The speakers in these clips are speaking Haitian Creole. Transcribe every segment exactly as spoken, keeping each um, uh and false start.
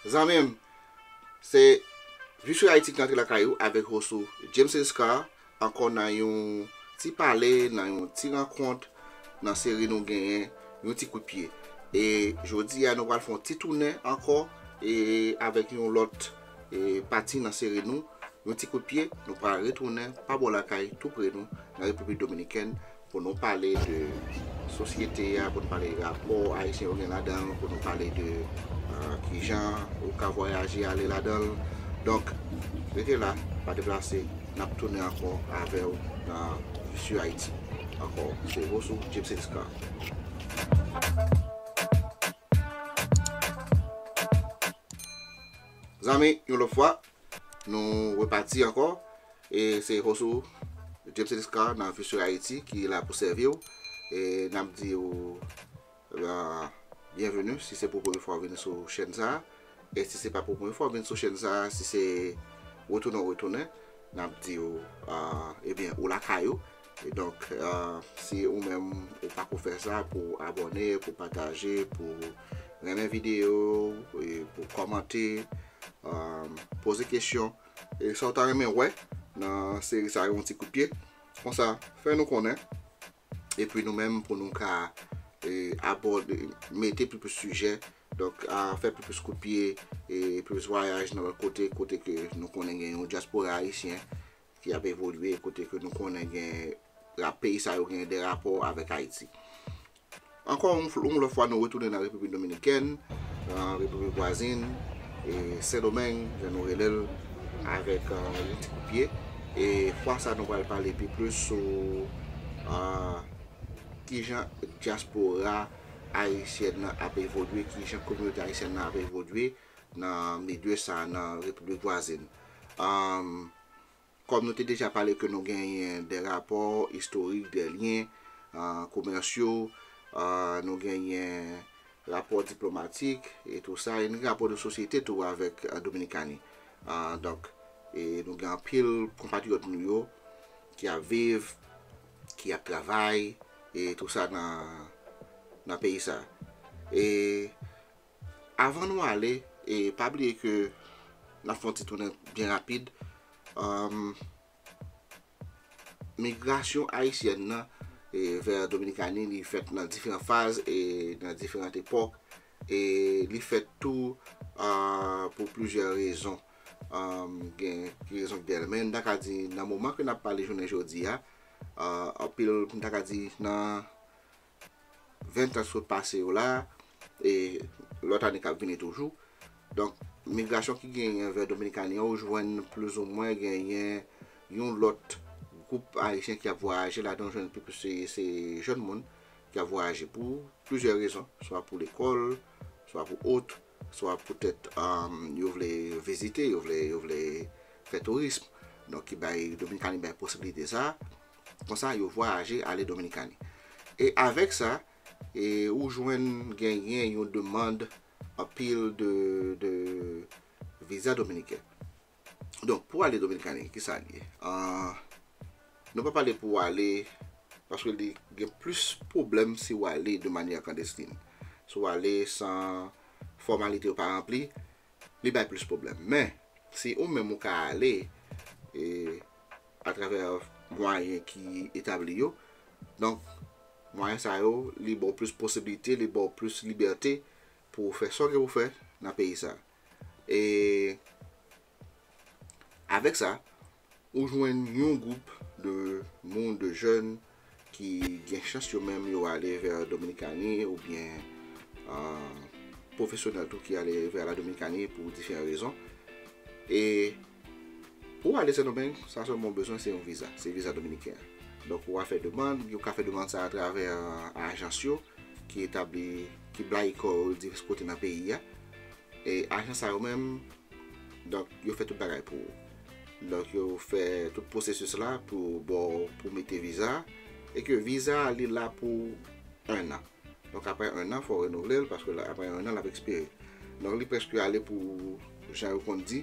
Zanmi m, se Vue sur Haïti ki antre lakay ou avèk host ou James Escar, ankò nan yon ti pale, nan yon ti rankont nan seri nou genyen yon ti kout pye. E jodi a nou pral fè yon ti tounen ankò e avèk yon lòt e pati nan seri nou, yon ti kout pye, nou pral retounen pa bò lakay tou pre nou nan Repiblik Dominikèn pou nou pale de sosyete a, pou nou pale de rapò ayisyen yo gen ladan l, pou nou pale de euh, kijan ou ka vwayaje ale ladan l. Donk, rete la, pa deplase, n ap tounen ankò avè w nan Vue sur Haïti. Ankò, se host ou, James Escar. Zanmi, yon lòt fwa, nou repati ankò. E se host ou, James Escar nan Vue sur Haïti ki la pou sèvi w. E n ap di w euh, byenveni si se pou premye fwa w vin sou chèn sa a. E si se pa pou premye fwa w vin sou chèn sa a, si se retounen w retounen, n ap di w, euh, ebyen, ou lakay ou. E donk, euh, si ou menm ou pako fè sa, pou abòne, pou pataje, pou renmen videyo, e pou kòmante, euh, poze kesyon, e sa w ta renmen wè nan seri sa yo, yon ti kout pye. Konsa, fè nou konnen. Epi nou menm pou nou ka e, abòde, mete pi plis sijè, donk a fè pi plis kout pye, e, pi plis vwayaj nan lòt kote, kote ke nou konnen gen yon dyaspora ayisyen ki ap evolye, kote ke nou konnen gen rap peyi sa yo gen de rapò avèk Ayiti. Ankò yon, yon lòt fwa nou retounen nan Repiblik Dominikèn, nan Repiblik vwazin, e Sendomeng, jan nou rele l, avèk euh, yon ti kout pye. E fwa sa nou pral pale pi plis sou euh, kijan dyaspora ayisyèn nan ap evolye, kijan kominote ayisyèn nan ap evolye nan milye sa nan Repiblik vwazin. Um, Kòm nou te deja pale ke nou genyen de rapò istorik, de lyen euh, komèsyo, euh, nou genyen rapò diplomatik e tou sa, e nou gen rapò de sosyete tou avèk euh, Dominikani. Euh, donk, e nou gen anpil konpatriyòt nou yo ki ap viv, ki ap travay, e tou sa nan, nan peyi sa. E avan nou ale, e pa bliye ke n ap fè yon ti tounen byen rapid. Um, migrasyon ayisyèn nan e, vè Dominikani, li fèt nan diferan faz e nan diferan epòk. E li fèt tou uh, pou plizyè rezon. Um, gen ki rezon ki dèyè l. Men m ta ka di nan moman ke n ap pale jounen jodi a, uh, anpil, m ta ka di nan ven tan sot pase yo la, e lòt ane k ap vini toujou. Donk, migrasyon ki genyen vè Dominikani an, ou jwenn plizoumwen genyen yon lòt gwoup ayisyen ki ap vwayaje ladan, ou jwenn pi plis se, se jèn moun ki ap vwayaje pou plizyè rezon, swa pou lekòl, swa pou ot, swa poutèt um, yo vle vizite, yo vle, yo vle fè tourism. Donk, ki bay Dominikani bay posiblite sa. Konsa, yo vwayaje ale Dominikani. E avèk sa, e ou jwenn genyen yon demann anpil de, de viza dominiken. Donk, pou ale Dominikani, ki sa l ye? Uh, nou pa pale pou ale, paske li gen plis pwoblèm si w ale de manyè klandestin. Si w ale san fòmalite yo pa ranpli, li bay plis pwoblèm. Men, si ou menm ou ka ale e, atravè mwayen ki etabli yo, donk, mwayen sa yo, li ba w plis posiblite, li ba w plis libète pou w fè sa w gen pou w fè nan peyi sa. E avèk sa, ou jwenn yon gwoup de moun, de jèn ki gen chans yo menm yo ale vè Dominikani oubyen uh, pwofesyonèl tou ki ale vè la Dominikani pou diferan rezon. E pou ale Sendomeng, sa sèlman w bezwen se yon viza, se viza dominiken an. Donk ou a fè demann, yo ka fè demann sa atravè ajans yo ki etabli, ki blayi kò yo divès kote nan peyi a. E ajans sa yo menm, donk yo fè tout bagay pou ou. Donk yo fè tout pwosesis la pou ba w, pou mete viza, e ke viza a li la pou en an. Donk apre en an, fò w renouvle l, paske apre en an, l ap ekspire. Donk li prèske ale pou, jan yo konn di,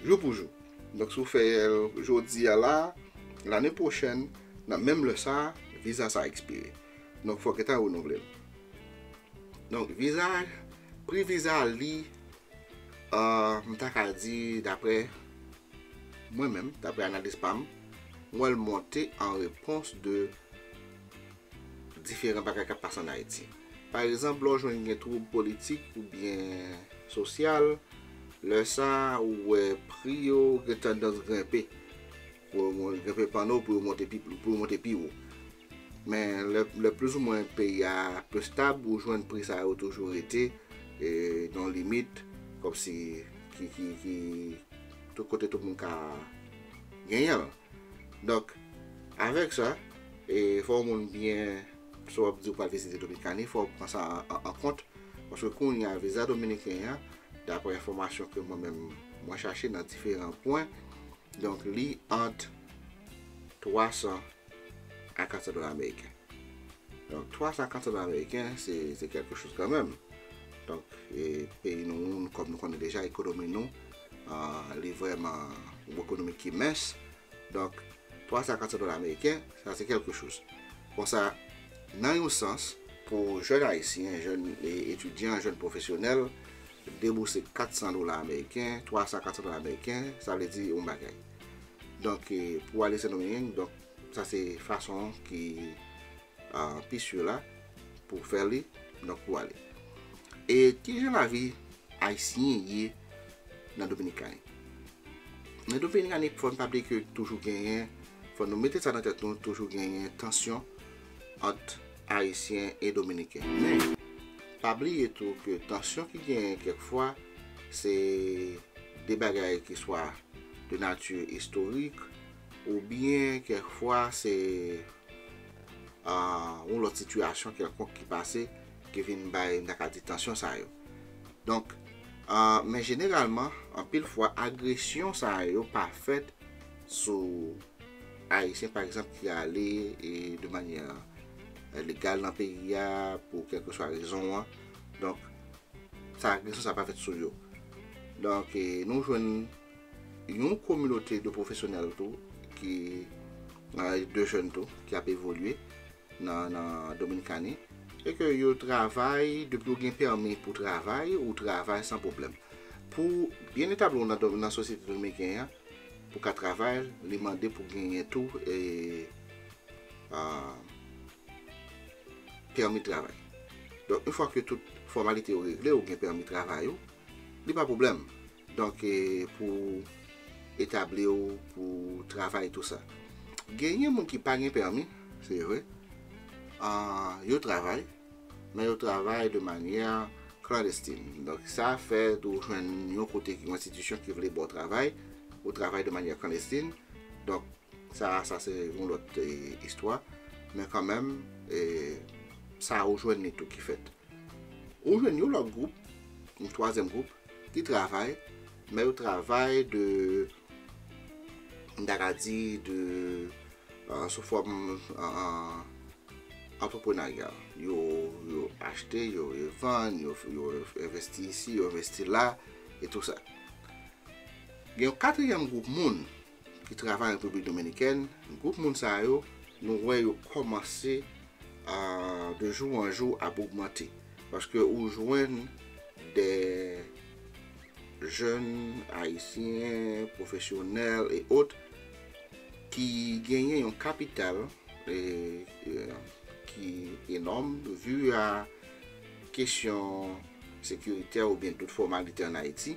jou pou jou. Donk si w fè l jodi a la, lane pwochèn, nan menm lè sa, viza sa ekspire. Donk fò w gentan renouvle l. Donk viza, pri viza li, Ah, m ta ka di, daprè mwen menm, daprè analiz pa m, m wè l monte an repons de diferan bagay k ap pase ann Ayiti. Pa egzanp, lè w jwenn gen twoub politik oubyen sosyal, lè sa a, ou wè pri yo gen tandans grenpe. Pou yo mon- grenpe panno pou yo monte pi, pou yo monte pi wo. Men lè, lè plizoumwen peyi a ap estab, ou jwenn pri sa yo toujou rete e, nan limit, kòmsi ki, ki, ki tout kote tout moun ka genyen l. Donk, avèk sa, e, fò yon moun byen, si w ap di w pral vizite Dominikani, fò w pran sa an, an, an kont, paske kounye a viza dominiken an, daprè enfòmasyon ke mwen menm mwen chache nan diferan pwen, donk li ant twa san a kat san dola ameriken. Donk, twa san a kat san dola ameriken, se, se kèlke choz kanmenm. Donk, e, peyi nou, nou, kòm nou konnen deja, ekonomi nou, ah, li vrèman yon ekonomi ki mens. Donk, twa san a kat san dola ameriken, sa se kèlke choz. Konsa, nan yon sans, pou jèn ayisyen, jèn, e, etidyan, jèn pwofesyonèl, debouse kat san dola ameriken, twa san a kat san dola ameriken, sa vle di yon bagay. Donk, e, pou ale Sendomeng, donk, sa se fason ki, ah, pi si la pou fè li, donk pou ale. E kijan lavi ayisyen ye nan Dominikani? Nan Dominikani, fò n pa bliye ke toujou genyen, fò nou mete sa nan tèt nou, toujou genyen tansyon ant ayisyen e dominiken. Men, pa bliye tou ke tansyon ki genyen kèk fwa, se de bagay ki swa de nati istorik, oubyen kèk fwa se, ah, yon lòt sitiyasyon kèlkonk ki pase, ki vin bay, m ta ka di, tansyon sa yo. Donk, ah, men jeneralman, anpil fwa, agresyon sa yo pa fèt sou ayisyen, pa egzanp, ki ale e de manyè, e, legal nan peyi a, pou kèlkeswa rezon an. Donk, sa, agresyon sa pa fèt sou yo. Donk, e, nou jwenn yon kominote de pwofesyonèl tou, ki, e, de jèn tou, ki ap evolye nan, nan Dominikani, e ke yo travay, depi w gen pèmi pou travay, ou travay san pwoblèm. Pou byen etabli w nan, nan sosyete dominiken an, pou ka travay, li mande pou genyen tou, e, ah, pèmi travay. Donk, yon fwa ke tout fòmalite yo regle, ou gen pèmi travay ou, li pa pwoblèm. Donk, e, pou etabli w, pou travay, tou sa. Genyen moun ki pa gen pèmi, se vre. Ah, yo travay, men yo travay de manyè klandestin. Donk, sa fè ou jwenn yon kote ki, yon enstitisyon ki vle ba w travay, ou travay de manyè klandestin. Donk, sa, sa se yon lòt, e, istwa. Men kanmenm, e, sa ou jwenn li tou ki fèt. Ou jwenn yon lòt gwoup, yon twazyèm gwoup, ki travay, men yo travay de, m ta ka di, de, ah, sou fòm, ah, ah, antreprenarya. Yo, yo achte, yo revann, yo, yo envesti isi, yo envesti la, e tou sa. Gen yon katriyèm gwoup moun ki travay an Repiblik Dominikèn. Gwoup moun sa yo, nou wè yo kòmanse, ah, de jou an jou ap ogmante. Paske ou jwenn de jèn ayisyen, pwofesyonèl e ot, ki genyen yon kapital, e, e, ki enòm, vi a kesyon sekiritè oubyen tout fòmalite ann Ayiti,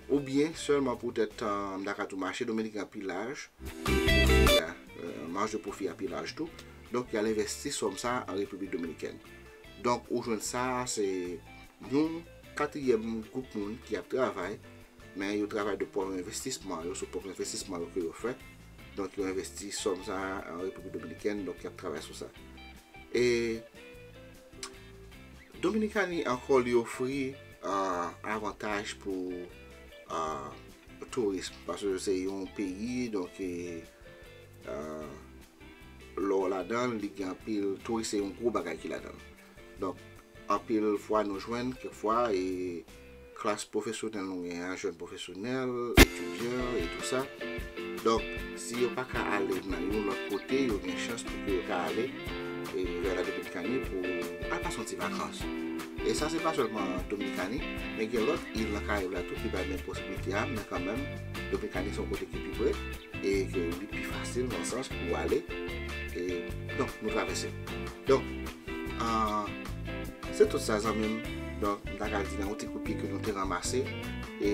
oubyen sèlman poutèt, ah, m ta ka di w mache dominiken an pi laj, e pwofi a, e, maj de pwofi a pi laj tou. Donk, y al envesti sòm sa an Repiblik Dominikèn. Donk, ou jwenn sa, se yon katriyèm gwoup moun ki ap travay, men yo travay de pwòp envestisman yo, sou pwòp envestisman yo ke yo fè. Donk, yo envesti sòm sa an Repiblik Dominikèn, donk, y ap travay sou sa. E Dominikani ankò, li ofri, ah, avantaj pou, ah, touris, paske se yon peyi, donk, e, ah, lè w ladan l, li gen anpil touris, se yon gwo bagay ki ladan l. Donk, anpil fwa nou jwenn, kèk fwa, e klas pwofesyonèl nou genyen an, jèn pwofesyonèl, etidyan, e tou sa. Donk, si yo pa ka ale nan yon lòt kote, yo gen chans pou ke yo ka ale, e, vè la Dominikani pou al pase yon ti vakans. E sa se pa sèlman Dominikani, men gen lòt il nan Karayib la tou ki bay menm posibilite a, men kanmenm, Dominikani se yon kote ki pi pre, e ke li pi fasil nan sans pou ale, e donk nou travèse. Donk, ah, se tout sa zanmi m, donk m ta ka di nan yon ti kout pye ke nou te ranmase, e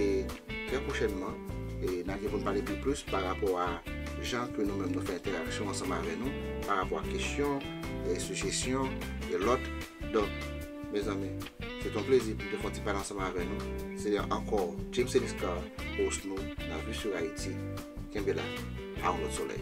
trè pwochènman, e n a gen pou n pale pi plis pa rapò a jan ke nou menm nou fè entèraksyon ansanm avè nou, pa rapò a kesyon, e sijesyon, e lòt. Donk, mezanmi, se t yon plezi pou m te fè yon ti pale ansanm avè nou. Se ankò James Eliscar, host nou nan Vue sur Haïti. Kenbe la, a yon lòt solèy.